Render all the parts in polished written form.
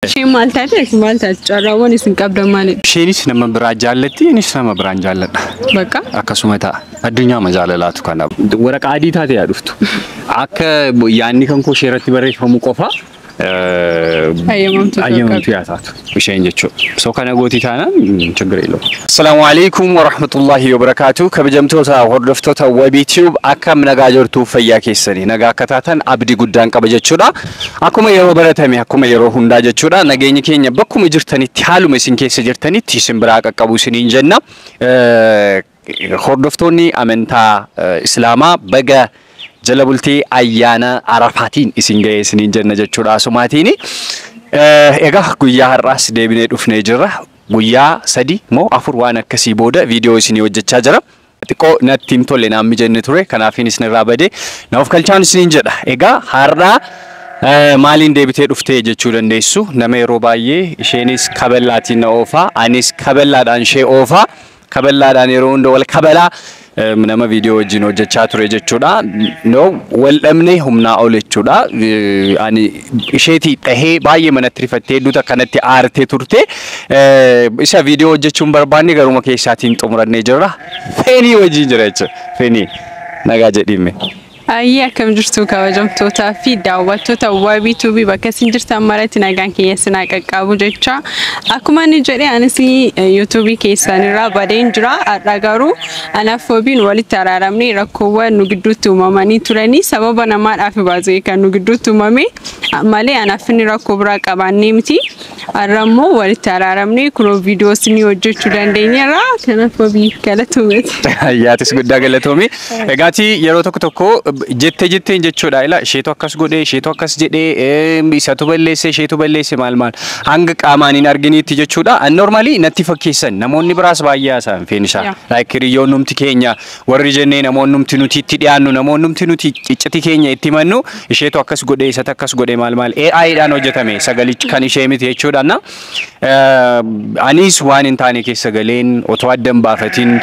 Isheen maal taate, maal taate? Carraawwan isin qabdan maalidha? Isheenis nama biraa jaallatti, anis nama biraan jaalladha. Bakka? Akkasuma ta'a. Addunyaa jaalalaatu kana. Waraqaa adii taate yaa dhuftu. Akka yaadni kan koo ishee irratti barreeffamu qofa Ayyamamtuu. Ayyamamtuu yaa taatu isheen jechuudha. So kana gootii taanaan ችግር የለውም። Assalaamu alaikum warahmatullahi wabarakatuh. Kabajamtoota hordoftoota Wabii Tube, akkam nagaa jirtu? Fayyaa keessanii nagaa akka taatan abdii guddaan qaba jechuudha. Akkuma yeroo baratame, akkuma yeroo hundaa jechuudha. Nageenyi keenya bakkuma jirtanitti, haaluma isin keessa jirtanitti isin biraa qaqqabu isiniin jenna. Hordoftoonni amantaa Islaamaa, baga jala bultii ayyaana Arafaatiin isin ga'e isiniin jenna jechuudha asumaatiin. Egaa guyyaa har'aas deebinee dhufnee jirra. Guyyaa 3 moo 4 waan akkasii booda viidiyoo isinii hojjechaa jira. Xiqqoo natti hin tolle naan mijanne ture, kanaafin isin irraa badee na of kalchaan isiniin jedha. Egaa har'aa maaliin deebitee dhuftee jechuu dandeessu. Nama yeroo baay'ee isheenis kaballaatiin na oofaa, anis kaballaadhaan ishee oofaa, kaballaadhaan yeroo hunda wal kabalaa nama viidiyoo wajjin hojjechaa ture jechuudha. No, wal dhabnee humnaa ol jechuudha. Ani isheetii dhahee baay'ee manatti rifattee hedduutu akkanatti aartee turte. Isa viidiyoo hojjechuun barbaanne garuma keessaatiin xumurannee jirra. Feenii wajjin jira jechuudha. Feenii, nagaa jedhime. Ayyee, akkam jirtu kabajamtootaa fi daawwattoota Wabii Tube? Bakka isin jirtan maratti nagaan kiyya sinaa qaqqabu jecha. Akkuma inni jedhe, anis yuutuubii keessanirraa badeen jira. Har'a garuu anaaf Wabiin walitti araaramnee, rakkoowwan nu gidduutti uumamanii turanii sababa namaadhaaf baasee kan nu gidduutti uumame malee anaaf inni rakkoo biraa qabaannee miti. Har'a immoo walitti araaramnee kunoo viidiyoo isinii hojjechuu dandeenyeerra. Kanaaf Wabii, galatoometi. Ayyaatis guddaa galatoomi. Egaatii yeroo tokko tokko jettee jetteen jechuudha. Ila isheetu akkas godhee, isheetu akkas jedhee, isatu balleesse, isheetu balleesse, maal maal hanga qaamaan hin arginiitti jechuudha. Normally natti fakkeessan, namoonni biraas baay'ee haasa'an feenishaa. Like hiriyoonnumti keenya warri jennee, namoonnumti nuti itti dhiyaannu, namoonnumti nuti cicciti keenya itti himannu, isheetu akkas godhee, isatu akkas godhee, maal maal, AI dhaan hojjetame sagalichi kan ishee miti jechuudha. Na anis waan hin taane keessa galeen otoo adda hin baafatin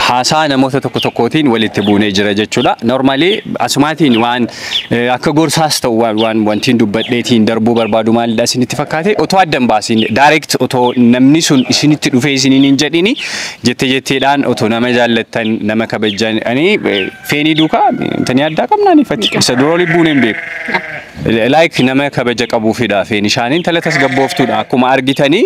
haasaa namoota tokko tokkootiin walitti buunee jira jechuudha. Normally asumaatiin waan akka gorsaas ta'u waan wantiin dubbadheetiin darbuu barbaadu maalidha isinitti fakkaate, otoo adda hin baasin, direct otoo namni sun isinitti dhufee isiniin hin jedhini, jette jetteedhaan otoo nama jaallattan, nama kabajan, ani Feenii duukaa intani addaa qabnaan ifatti isa dura olii buunee hin beeku. Like nama kabaja qabuufidha Feen ishaaniin tala tasgabbooftuudha akkuma argitanii.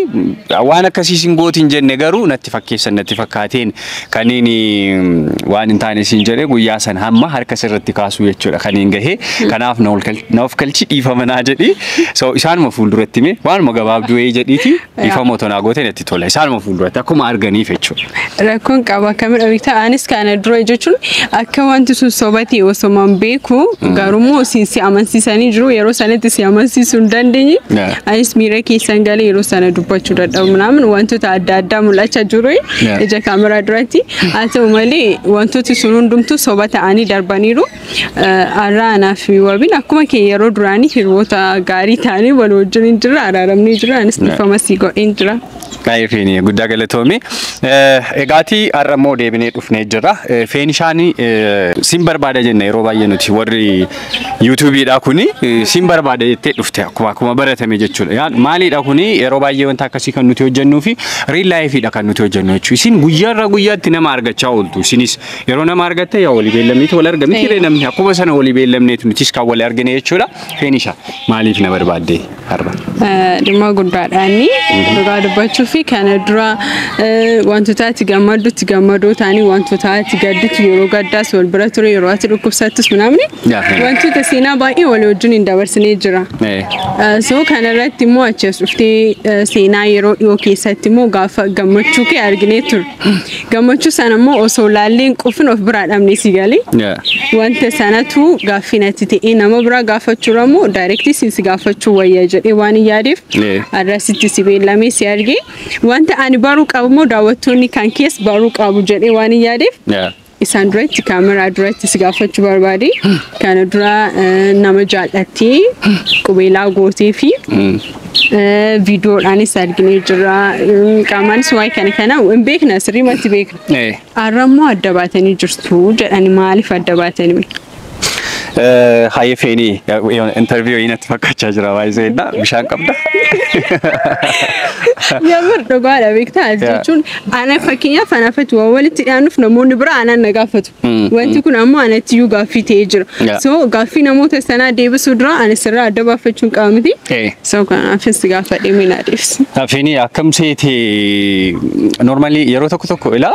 Waan akkasii sin gootiin jenne, garuu natti fakkeessan, natti fakkaateen kaniin waan hin taane siin jedhe guyyaa san hamma harka sirratti kaasuu jechuudha kaniin gahee. Kanaaf na of kalchi, dhiifama naa jedhi. So isaanuma fuulduratti mee waanuma gabaabduu wayii jedhiiti dhiifama otoo naa goote natti tola, isaanuma fuulduratti akkuma arganiif jechuudha. Rakkoon qaba akkamidha beektaa? Anis kana dura jechuun akka wanti sun soba ta'e osoo hin beeku, garuummoo si amansiisanii jiru, yeroo sanatti si amansiisuu hin dandeenye. Anis miira keessan galee yeroo sana dubbachuu dadhabu naamun wantoota adda addaa mul'achaa jiru ija kaameraa duratti. Haa ta'u malee wantooti sun hundumtuu soba ta'anii darbaniiru. Har'a anaaf Wabiin akkuma kee yeroo duraanii hiriyoota gaarii ta'anii wal wajjin hin jirra, araaramnee jira, anis dhiifama sii godheen jira. Baay'ee Feenii guddaa galatoomi. Egaatii har'a immoo deebinee dhufnee jirra. Feenishaan sin barbaada jenna yeroo baay'ee nuti warri yuutuubiidha kuni, sin barbaada jettee dhufte akkuma baratame jechuudha. Maalidha kuni, yeroo baay'ee wanta akkasii kan nuti hojjennuu fi real lifeidha kan nuti hojjennu jechuudha. Isin guyyaarraa guyyaatti nama argachaa ooltu. Isinis yeroo nama argatte yaa walii beellamneeti wal argamti, namni akkuma sana walii beellamneeti nutis kan wal argine jechuudha. Feenisha, maaliif na barbaadde har'a? Dhimma guddaadhaani dhugaa dubbachuu fi kana dura wantoota ati gammaddutti gammadoo ta'anii, wantoota ati gadditu yeroo gaddaas wal bira ture, yeroo ati dhukkubsattus namni wantoota seenaa baay'ee walii wajjin hin dabarsinee jira. So kanarratti immoo achi as dhuftee seenaa yeroo dhiyoo keessatti immoo gaafa gammachuu kee arginee ture. Gammachuu sana immoo osoo laalleen qufin of biraa dhabne si galee. Wanta sanatu gaaffii natti ta'ee, nama biraa gaafachuudha immoo direct si gaafachuu wayya jedhee waan hin yaadeef har'asitti si beellamee si argee, wanta ani baruu qabu immoo daawwattoonni kan keessa baruu qabu jedhee waan hin yaadeef isaan duratti, kaameraa duratti si gaafachuu barbaade. Kana dura nama jaallattee qubeelaa gootee fi viidiyoodhaanis arginee jirra. Qaamaanis waa'ee kana hin beekna, sirriimatti beekna. Har'a immoo adda baatanii jirtu jedhani, maaliif adda baatanii? Hayyee Feenii, interview natti fakkaachaa jira baay'ee. Bishaan qabda. Yamar dhugaadha beektaa jechuun ana fakkeenyaaf anaafatti waan walitti dhiyaannuuf namoonni bira anaan na gaafatu. Wanti kun ammoo anatti iyyuu gaaffii ta'ee jira. So gaaffii namoota sanaa deebisuu dura ani sirraa adda baafachuun qaba miti. So kanaafis gaafadhee mee naa deebisi. Feenii, akkam seete? Normally yeroo tokko tokko ilaa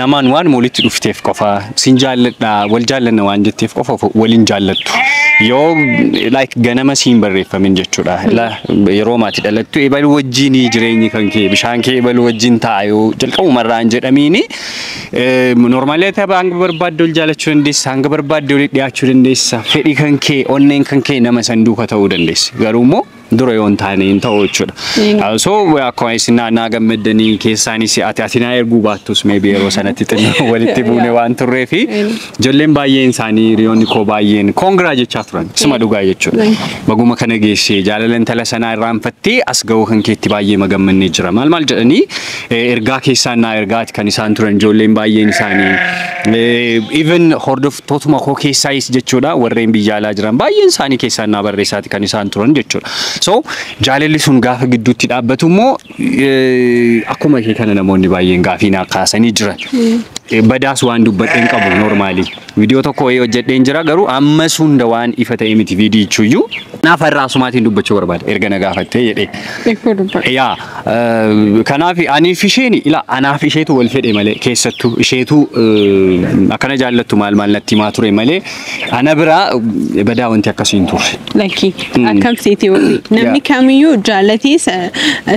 namaan waan walitti dhufteef qofa, sin jaalladha, wal jaallanna waan jetteef qofa waliin jaallattu. Yoo like ganama siin barreeffamin jechuudha. Ilaa yeroo maatii dhalattu ebalu wajjin jireenyi kan kee, bishaan kee ebalu wajjin ta'a yoo jalqabumarraa hin jedhamiini, normally ati hanga barbaadde ol jaallachuu dandeessa, hanga barbaadde walitti dhiyaachuu dandeessa, fedhii kan kee, onneen kan kee nama san duuka ta'uu dandeessa. Garuu immoo dura yoo hin taane hin ta'u jechuudha. So akkuma isin naa gammaddanii keessaanis ati naa erguu baattus, maybe yeroo sanatti xinnoo walitti buune waan turree fi ijoolleen baay'een isaanii, hiriyoonni koo baay'een congra jechaa turan. Suma dhugaa jechuudha. Baguma kana geessee jaalala intala sanaa irraanfattee as ga'uu kan keetti baay'ee magammannee jira. Maal maal jedhanii ergaa keessaan naa ergaati kan isaan turan ijoolleen baay'een isaanii. Even hordoftootuma koo keessaayis jechuudha, warreen biyya alaa jiran baay'een isaanii keessaan naa barreessaati kan isaan turan jechuudha. So jaalalli sun gaafa gidduutti dhaabbatu immoo akkuma kee kana namoonni baay'een gaafii naa kaasanii jiran. Badaas waan dubbadheen qabu normally. Viidiyoo tokko wayii hojjedheen jira, garuu ammas hunda waan ifa ta'e miti viidiyichuyyuu. Naaf irraa asumaatiin dubbachuu barbaada erga na gaafattee jedhee. Eekoo dubbadha. Yaa, kanaaf aniif isheen, ila anaaf isheetu wal fedhe malee, keessattuu isheetu akkana jaallattu maal maal natti himaa ture malee, ana biraa badaa wanti akkasii hin turre. Lakki, akkam seetee walii namni kamiyyuu jaallatee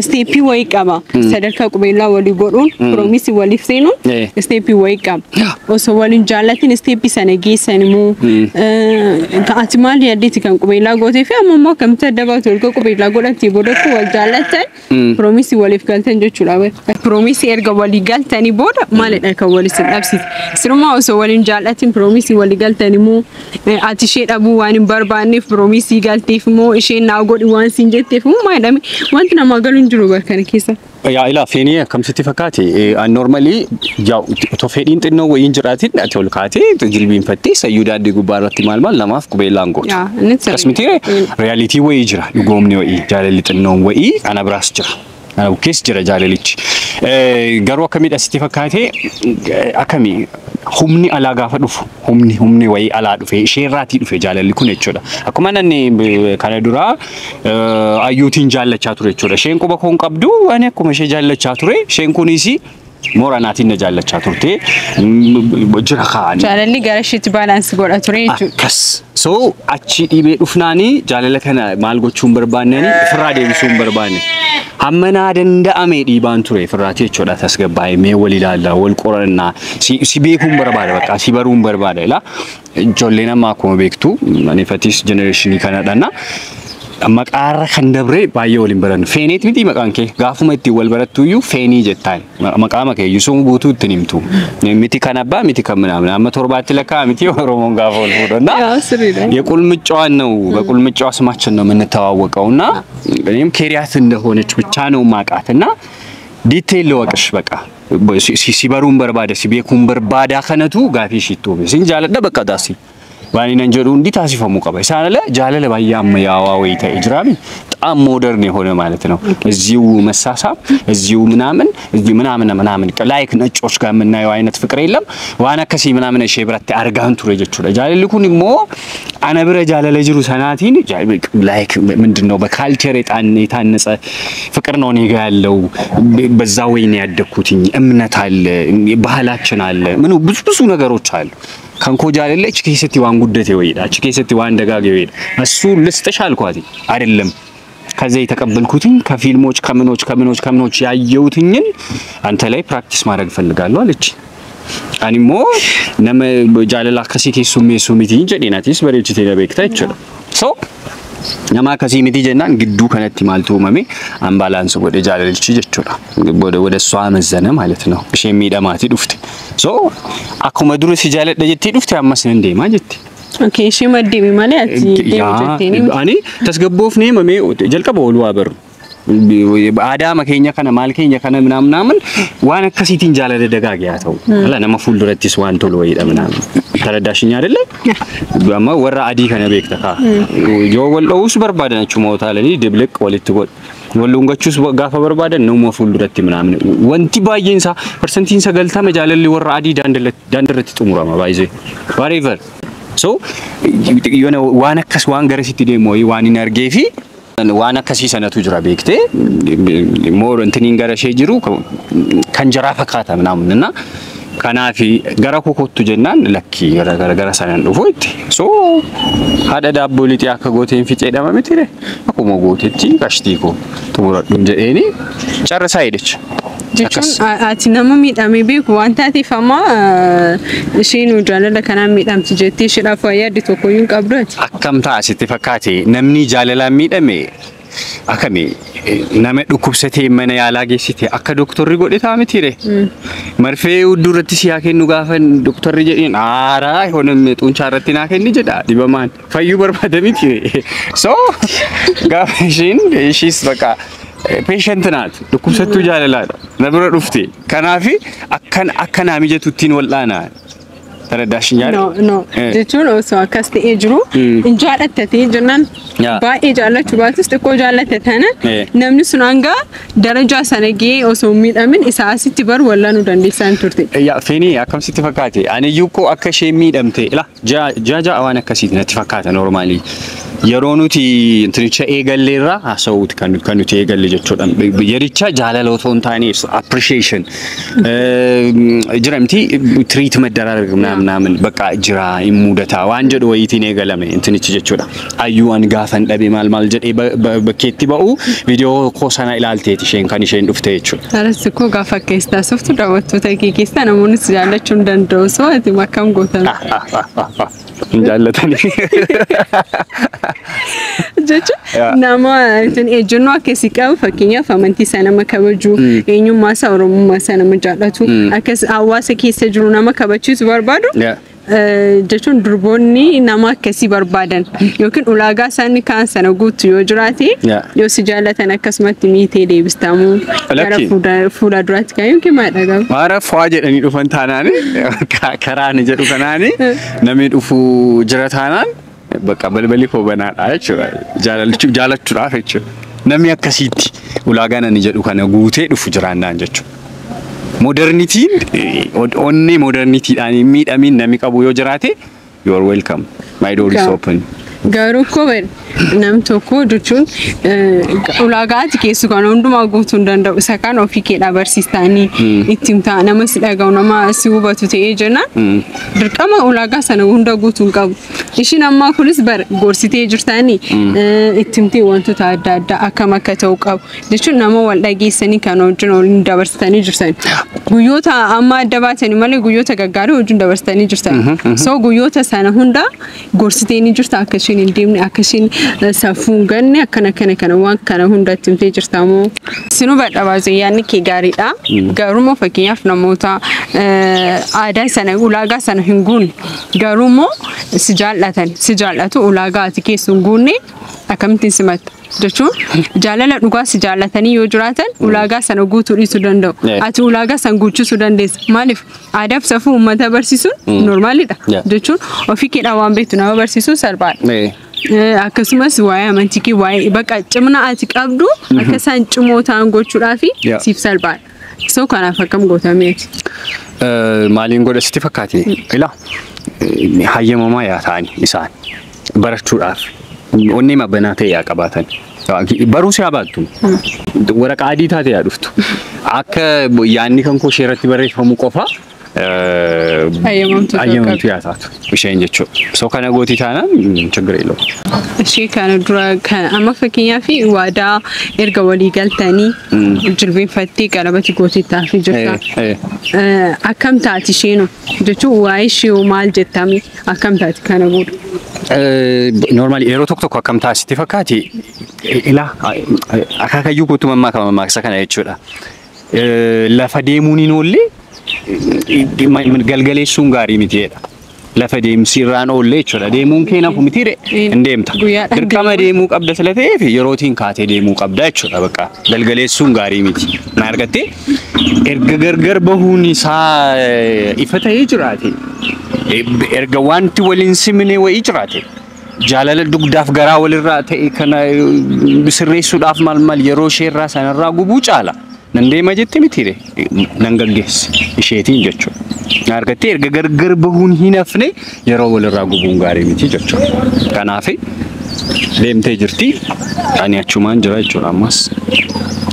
step wayii qaba. Sadarkaa qubeellaa walii godhuun, promise waliif seenuun step wayii qaba. Osoo waliin jaallatin step sana geessan immoo ati maal yaaddeeti kan qubeellaa gootee fi amma immoo akkamitti adda baatu? Erga qubeellaa godhattee booda wal jaallattan, promise waliif galtan jechuudha. Promise erga walii galtanii booda maalidha kan wal isin dhabsiise? Sirumaa osoo waliin jaallatin promise walii galtan immoo ati ishee dhabuu waan hin barbaanneef promise galteef immoo, isheen naa godhi waan siin jetteef immoo maalidha? Wanti namaa galu hin jiru barkana keessa. Yaa, ilaa Feenii, akkamsitti fakkaate? Normally yaa otoo fedhiin xinnoo wayiin jiraatin ati ol kaatee jilbiinfattee sayyuu daandii gubbaa irratti maal maal namaaf qubeellaan gootu. Yaa, innis Akkas miti, reality wayii jira, dhugoomni wayii, jaalalli xinnoon wayii ana biraas jira. Ana bukkees jira jaalalichi. Garuu akkamidha sitti fakkaate? Akkamii humni alaa gaafa dhufu, humni wayii alaa dhufe, isheerraatii dhufe jaalalli kun jechuudha. Akkuma namni kana duraa ayyuutiin jaallachaa ture jechuudha. Isheen quba koon qabdu, ani akkuma ishee jaallachaa ture, isheen kunis mooranaatiin na jaallachaa turte jira kaa'anii. Jaalalli gara isheetti balance godha ture jechuudha. Akkas. So achi dhiibee dhufnaanii jaalala kana maal gochuu hin barbaannanii, ofirraa deebisuu hin barbaanne. Hamma naa danda'ame dhiibaan ture ofirraati jechuudha. Tasgabbaa'ee mee wal ilaallaa, wal qorannaa, si beekuu hin barbaada, bakka si baruu hin barbaada. Ilaa, ijoolleen amma akkuma beektu anifatis generation kanadha. Maqaarra kan dabre baay'ee waliin barannu. Feeneet miti maqaan kee? Gaafuma ittiin wal barattu iyyuu Feenii jettaan. Maqaa makee iyyuu sun guutuu ittiin himtu. Miti kan abbaa miti kan ምናምን amma torbaatti lakkaa miti Oromoon gaafa wal fuudhanna. ያው ስሪዳ የቁልምጫዋን ነው፣ በቁልምጫዋ ስማችን ነው የምንተዋወቀው እና እኔም ኬሪያት እንደሆነች ብቻ ነው ማቃት እና detail ልወቅሽ በቃ si baruun barbaada, si beekuun barbaada kanatu gaafii ishiitti uume. Sin jaaladha bakka taasi. Waan inni jedhu hundi taasifamuu qaba. Isaan ala jaalala baay'ee ammayyaawaa wayii ta'e jiraami. በጣም modern የሆነ ማለት ነው። እዚሁ መሳሳም፣ እዚሁ ምናምን፣ እዚሁ ምናምን ምናምን like ነጮች ጋር የምናየው አይነት ፍቅር የለም። Waan akkasii ምናምን ishee biratti argaan ture jechuudha. Jaalalli kun immoo ana bira jaalala jiru sanaatiin like ምንድን ነው በ culture የታነጸ ፍቅር ነው እኔ ጋ ያለው። በዛ ወይ ነው ያደግኩትኝ። እምነት አለ፣ ባህላችን አለ፣ ምኑ ብዙ ብዙ ነገሮች አሉ። Kan koo jaalalli achi keessatti waan guddate wayiidha. Achi keessatti waan dagaage wayiidha. እሱ ልስጥሽ አልኳት። አይደለም፣ ከዛ የተቀበልኩትኝ ከፊልሞች ከምኖች ከምኖች ከምኖች ያየሁትኝን አንተ ላይ practice ማድረግ እፈልጋለሁ አለች። Ani immoo nama jaalala akkasii keessummeessuu miti jedheen, atis bareechitee na beekta jechuudha. So nama akkasii miti jennaan gidduu kanatti maaltu uumame? Imbalance godhe jaalalichi jechuudha. ወደ እሷ አመዘነ ማለት ነው። Isheen miidhamaatii dhufte. So akkuma dura si jaaladha jettee dhufte, ammas nan deemaa jette. Okay, ishee maddeemi malee ati deemu jetteeni. Ani tasgabboofnee mamee jalqaba ol waa barru. Aadaa keenya kana, maal keenya kana, ምናምን waan akkasiitiin jaalala dagaage haa ta'u. Ala nama fuuldurattis waan tolu wayiidha ምናምን. ተረዳሽኝ አይደለ? Amma warra adii kana beekta kaa. Yoo wal dha'uus barbaadan achuma utaalanii dibliq walitti godhu. Wal dhungachuus gaafa barbaadan nama fuulduratti ምናምን. Wanti baay'een isaa 90% jaalalli warra adii daandirratti xumurama baay'ee. Whatever. So yoona waan akkas waan garasitti deemu wayii waan hin argee fi waan akkasii sanatu jira beektee, more intiniin gara ishee jiru kan jaraa fakkaata ምናምን እና kanaafi gara kokottu jennaan lakkii gara gara gara sanaan dhufu itti. So haadha daabboo lixee akka gooteen ficee dhama mitire, akkuma gootetti qashtii koo xumuradhu jedheeni carrasaa jedhecha. Jechuun ati nama miidhamee beeku waan taateef amma isheen jaalala kanaan miidhamti jettee isheedhaaf waa yaadde tokkoyyuu hin qabdu ati. Akkam ta'a sitti fakkaate? Namni jaalalaan miidhame akkami nama dhukkubsatee mana yaalaa geessite akka doktorri godhe ta'a mitiire. Marfee hudduu irratti si haa kennu gaafa doktorri jedheen, aaraa honam xuncaa irratti naa kenni jedha, dhibamaan fayyuu barbaada mitiire. So gaafa isheen ishiis bakka patient naat, dhukkubsattuu jaalalaadha na bira dhufte, kanaafi akkan akka naa mijatuttiin wal'aanaa. ተረዳሽኝ አይደል? No, no. Jechuun osoo akkas ta'ee jiru hin jaallattatee jennaan, baay'ee jaallachuu baatus xiqqoo jaallatte taanaan, namni sun hanga darajaa sana gahee osoo hin miidhamin isa asitti baru wallaanuu dandeessaan turte. Yaa Feenii, akkam sitti fakkaate? Ani iyyuu koo akka isheen miidhamte ila ja'a ja'a waan akkasiiti natti fakkaata. Normally yeroo nuti intinicha eegalleerraa haasa'uuti kan nuti eegalle jechuudha. Yericha jaalala otoo hin taane appreciation jiramti, treat መደራረግ ምናምን ምናምን በቃ jira hin mudataa waan jedhu wayiitiin eegalame intinichi jechuudha. Ayyuu ani gaafan dhabe maal maal jedhee bakkeetti ba'u viidiyoo koo sana ilaalteeti isheen kan isheen dhufte jechuudha. Aras koo gaafa keessaa softu daawwattoota kee keessaa namoonni si jaallachuu hin danda'u, soo ati akkam gootan? Hin jaallatanii. Jechuun nama ejjennoo akkasii qabu, fakkeenyaaf amantii isaa nama kabaju, eenyummaa isaa, oromummaa isaa nama jaallatu, akkas hawaasa keessa jiru nama kabachiisu barbaadu, jechuun durboonni nama akkasii barbaadan yookiin ulaagaa isaanii kaan sana guutu yoo jiraate, yoo si jaallatan akkasumatti miitee deebistamuu gara fuula duraatti kan yookiin maal dhagahu? Maara fawaa jedhanii dhufan taanaan, karaan jedhu kanaani namni dhufuu jira taanaan, bakka balballi koo banaadha jechuudha. Jaalachuudhaaf jechuudha. Namni akkasiitti ulaagaan ani jedhu kana guutee dhufu jiraannaan jechuudha. Modernityn onnee modernitydhaan hin miidhamiin namni qabu yoo jiraate, you are welcome. My door is open. Garuu koo nam tokko jechuun ulaagaa ati keessu kan hundumaa guutuu hin danda'u. Isa kan ofii keedhaa barsiistanii ittiin ta'a, nama si dhaga'u, nama si hubatu ta'ee jennaan, dirqama ulaagaa sana hunda guutuu hin qabu. Ishiin ammaa kunis bar gorsitee jirtanii ittiin ta'e wantoota adda addaa akkam akka ta'u qabu jechuun nama wal dhageessanii kan wajjin waliin dabarsitanii jirtan. Guyyoota amma adda baatanii malee guyyoota gaggaarii wajjin dabarsitanii jirtan. So guyyoota sana hunda gorsitee ni jirta, akka isheen hin deemne, akka isheen safuu hin ganne, akkana akkana kana waan kana hunda itti himtee jirta moo? Sinuu badhabaase, yaadni kee gaariidha. Garuu fakkeenyaaf namoota aadaa sana ulaagaa sana hin guunne garuu immoo si jaallatan, si jaallatu, ulaagaa ati keessa hin guunne akkamittiin simatta? Jechuun jaalala dhugaa si jaallatanii yoo jiraatan ulaagaa sana guutuu dhiisuu danda'u. Ati ulaagaa sana guuchisuu dandeessa. Maaliif, aadaaf safuu uummata barsiisuun normalidha. Jechuun ofii keedhaan waan beektu nama barsiisuun salphaadha. Akkasumas waa'ee amantii kee, waa'ee bakka cimina ati qabdu akka isaan cimoo ta'an gochuudhaaf siif salphaadha. So kanaaf akkam gootameeti? Maaliin godha sitti fakkaate? Ilaa, hayyamamaa yaa ta'an isaan barachuudhaaf onnee banaa ta'e yaa qabaatan. Baruu si haa baattu. Waraqaa adii taate yaa dhuftu. Akka yaadni kan koo ishee irratti barreeffamu qofa hayyamamtuu ta'uu hayyamamtuu yaa taatu isheen jechuudha. So kana gootii taanaan ችግር የለውም. Ishee kana dura kan amma fakkeenyaaf waadaa erga walii galtanii jilbeenfattee qalabati gootee taafii jirta. Akkam taati isheenoo, jechuun waa'ee ishee maal jettame, akkam taati kana booda? Normally yeroo tokko tokko akkam taasisti fakkaati? Ilaa, akaakayyuu kootu mammaaka mammaaksa kana jechuudha. Lafa deemuun hin oolle galgaleessuun gaarii miti jedha. Lafa deemsi irraan oolle jechuudha. Deemuun kee nafu miti re hin deemta. Guyyaadhaan Dirqama deemuu qabda sila ta'eef yerootiin kaatee deemuu qabda jechuudha bakka. Galgaleessuun gaarii miti. Na argattee erga gargar bahuun isaa ifa ta'ee jiraate, erga wanti waliin simne wayii jiraate, jaalala dugdaaf garaa walirraa ta'e kana sirreessuudhaaf maal maal yeroo isheerraa sanarraa gubuu caala. Nan deema jette mitiire nan gaggeesse isheetiin jechuudha. Na argattee erga gargar bahuun hin hafne yeroo walirraa gubuun gaarii miti jechuudha. Kanaaf deemtee jirti, ani achumaan jira jechuudha ammas.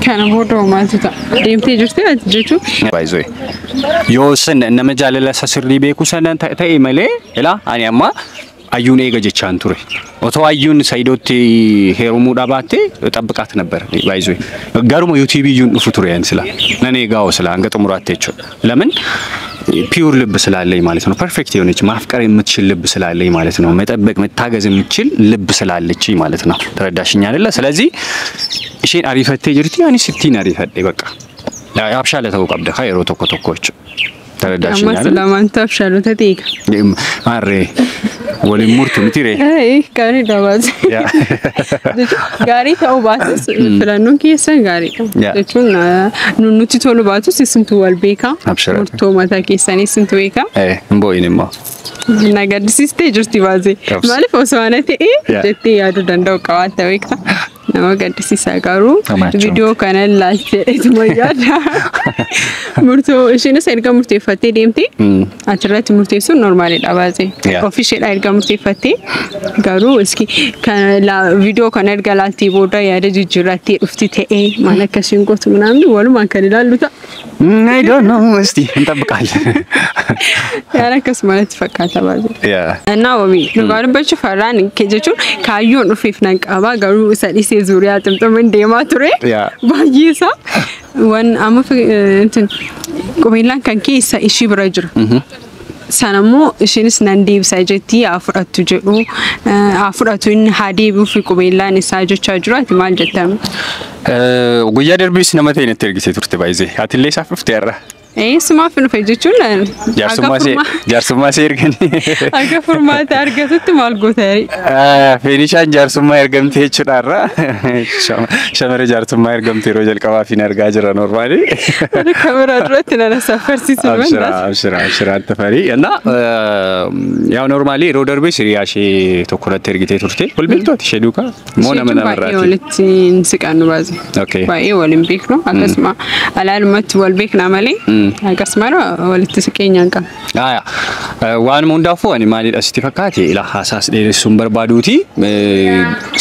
Kana booda maaltu ta'a? Deemtee jirti ati jechuun. Baay'ee yoo san nama jaalala isa sirrii beeku sana ta'e malee ilaa ani amma ayyuun eega jechaan ture. Otoo ayyuun Saidootti heerumuu dhabaatte xabbiqaat ነበር ባይዞ garuma YouTube iyyuun dhufu ture ani sila nan eegaa sila hanga xumuraatti jechuudha. ለምን pure ልብ ስላለኝ ማለት ነው። Perfect የሆነች ማፍቀር የምትችል ልብ ስላለኝ ማለት ነው። መጠበቅ መታገዝ የምትችል ልብ ስላለችኝ ማለት ነው። ተረዳሽኝ አይደለ? ስለዚህ isheen ariifattee jirti, ani sittiin ariifadhe በቃ abshaala ta'uu qabda kaa yeroo tokko tokko jechuudha. ተረዳሽኝ Ammas አይደል? lamaan abshaalota ta'e. Maarree waliin murtu miti ree? Gaarii baase. Gaarii ta'uu baatus filannoon keessan gaariidha. Jechuun nutti tolu baatus isintu wal beeka. Abshira. Murtoo mataa keessanii isintu beeka. Hin boo'in immoo. Na gaddisiistee jirti baase. Qabsi. Maaliif osoo ana ta'e jettee yaaduu danda'u qabaatta beekta. Nama gaddisiisa garuu Hamaachuu. Viidiyoo kana ilaaltee ituma yaada. Murtoo isheenis erga murteeffattee deemte achirratti murteessuun normaalidha baase. Ofii isheedhaa erga murteeffattee garuu iski viidiyoo kana erga laaltee booda yaada jijjiirrattee dhufti ta'ee maal akkasiin gootu ምናምን walumaan kan ilaallu ta'a. I don't know እስቲ እንጠብቃለን። Yaada akkasumalatti fakkaata baase. Yeah. እና wabii dhugaa dubbachuuf har'aan jechuun kaayyoon dhufeef nan qaba garuu isa dhiisee zuuriyaa ximximiin deemaa ture. Baay'ee isaa waan amma እንትን qubeellaan kan keessa ishii bira jira. Sanammoo isheenis nan deebisa jetti haa fudhattu jedhu haa fudhatu inni haa deebi'uuf qubeellaan isaa jechaa jiru, ati maal jettame? Guyyaa darbiis nama ta'e natti ergisee turte baay'ee. Atillee isaaf dhufte har'a. Sumaaf dhufe jechuun Jaarsummaa see erganii. Akka furmaata argatutti maal goota? Feenishaan jaarsummaa ergamte jechuudha har'a. Shamara jaarsummaa ergamte yeroo jalqabaaf hin argaa jira normally. Kameraa duratti nana saffarsiisu. Abshira abshira abshira tafarii እና ያው normally yeroo darbe hiriyaa ishee tokko irratti ergitee turte. Wal beektu ati ishee duukaa? Moo nama Baay'ee namarraati? walitti hin siqannu baase. Baay'ee waliin beeknu, akkasuma alaalumatti wal beekna malee akkasuma walitti siqeenya hin qabnu. Aya, waanuma hundaafuu ani maalidha sitti fakkaate, ila haasaas dheeressuun barbaaduuti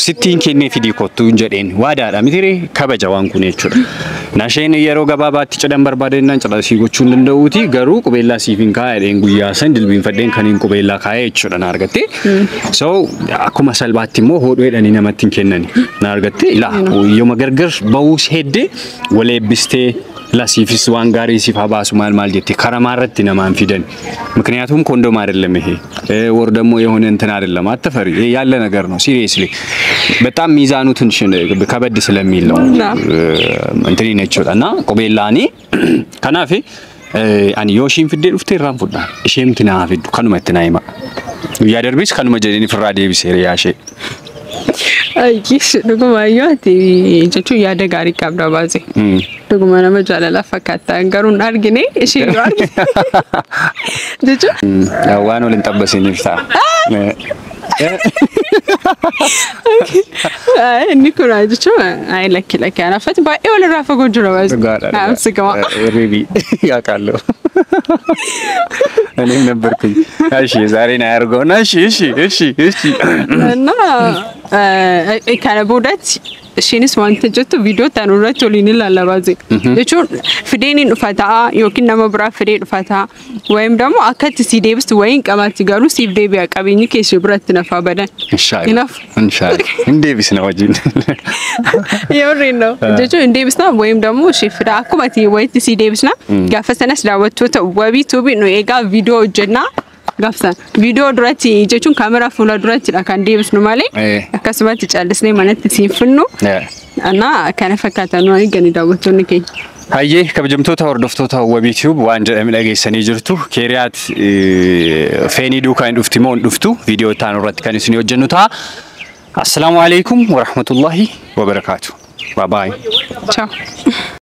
sittiin kennee fidii kottuu hin jedheen waadaadha mitiree kabaja waan kun jechuudha. Nasheen yeroo gabaabaatti cidhan barbaadennaan cidha sii gochuu hin danda'uuti garuu qubeellaa siif hin kaa'e jedheen guyyaa san dilbiinfadheen kan hin qubeellaa kaa'e jechuudha na argatte. So akkuma salphaatti immoo hodhuu jedhanii namatti hin kennani na argatte, ila yooma gargar bahuus heddee wal eebbistee lasiifis waan gaarii siif haa baasu maal maal jette karamaa irratti namaan fidan. ምክንያቱም ኮንዶም አይደለም ይሄ ወር ደግሞ የሆነ እንትን አይደለም፣ አትፈሪ፣ ይሄ ያለ ነገር ነው። Seriously በጣም ሚዛኑ ትንሽ ከበድ ስለሚል ነው እንትን jechuudha እና qubeellaani kanaaf ani yoo ishiin fiddee dhufte irraan fudha, isheemti naa fiddu kanuma itti naa hima. Guyyaa darbis kanuma jedheen ofirraa deebise hiriyaa ishee. Ayyish, dhugumaayyuu ati jechuun yaada gaarii qabda baase. Dhuguma nama jaalalaa fakkaata garuu hin argine, ishee yoo argine jechuun. Waan waliin xabbasiniif ta'a. Inni kun jechuun ayi lakki lakki anaafatti baay'ee walirraa fagoo jira baase. Dhugaadha. Naamsi gama. Rebi ያውቃለሁ እኔም ነበርኩኝ። እሺ ዛሬን አያርገውና እሺ እሺ እሺ እሺ። እና kana boodatti isheenis wanta jettu viidiyoo tan irratti waliin ilaalla baase. Jechuun fideen hin dhufa ta'a yookiin nama biraa fidee dhufa ta'a. Wayim ደግሞ akkatti si deebistu wayiin qabaatti garuu siif deebi'a qabeenyi kee ishee biratti nafaa badan. Inshallah. Enough. Inshallah. እንዴቢስ ነው wajjin. የምሬን ነው jechuun hin deebisna ወይም ደግሞ ishee fida akkuma ati wayitti si deebisna. Gaafa sanas daawwattoota wabii tuubii nu eegaa, viidiyoo hojjennaa gaafa sana viidiyoo duratti jechuun kaameraa fuula durattidha kan deebisnu malee akkasumatti callisnee manatti siin finnu እና kana fakkaatan waan eegani daawwattoonni keenya. Hayyee, kabajamtoota hordoftoota Wabii Tube, waan jedhame dhageessanii jirtu. Keeriyaat feenii duukaa hin dhufti moo hin dhuftu? Viidiyoo itti aanu irratti kan isin hojjennu ta'a. Assalaamu alaikum warahmatullahi wabarakaatu. Bye bye. Ciao.